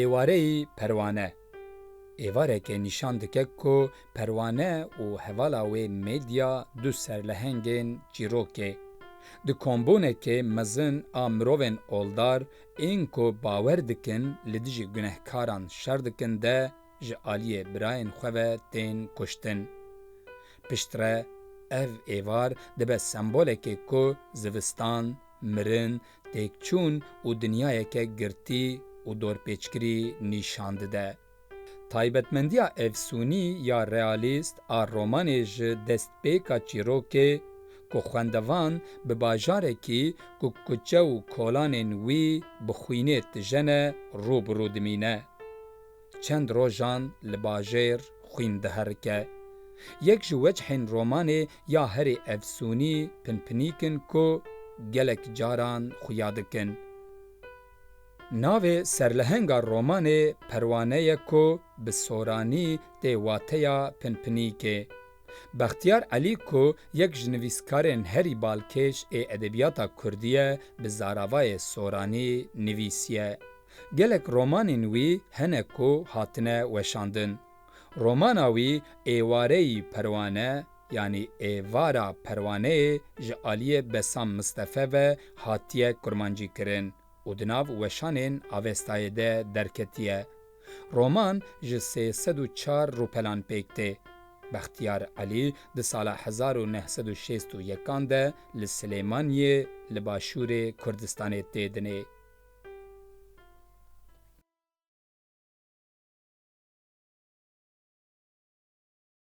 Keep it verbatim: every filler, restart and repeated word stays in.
Êwareyî perwane. Êvareke nîşan dike ku perwane û hevala wê medya du serlehengên çîrokê. Di kombûnekê mezin a mirovên oldar ên ku bawer dikin li dijî gunehkaran şer dikin de ji aliyê birayên xwe ve tên kuştin. Piştre ev êvar dibe sembolekê ku zivistan, mirin, têkçûn û dinyayeke girtî û dorpêçkirî nîşan dide. Taybetmendiya efsûnî ya realîst a romanê ji destpêka çîrokê, ku xwendevan bi bajarekî ku kuçe û kolanên wî bi xwînê tije ne, rû bi rû dimîne. Çend rojan li bajêr xwîn diherike. Yek ji wechhên romanê ya herî efsûnî pinpinîk in ku gelek caran xuya dikin. Navê serlehenga romanê perwane ye ku bi soranî tê wateya pinpinîkê. Bextiyar Elî ku yek ji nivîskarên herî balkêş ê edebiyata kurdî ye, bi zaravayê soranî nivîsiye. Gelek romanên wî hene ku hatine weşandin. Romana wî Êwareyî Perwane, yanî Êvara Perwaneyê ji aliyê Besam Mistefe ve hatiye kurmancîkirin û di nav weşanên Avestayê de derketiye. Roman ji sê sed û çar rûpelan pêk tê. Bextiyar Elî di sala hezar û neh sed û şêst û yekan de li Silêmaniyê li başûrê Kurdistanê tê dinê.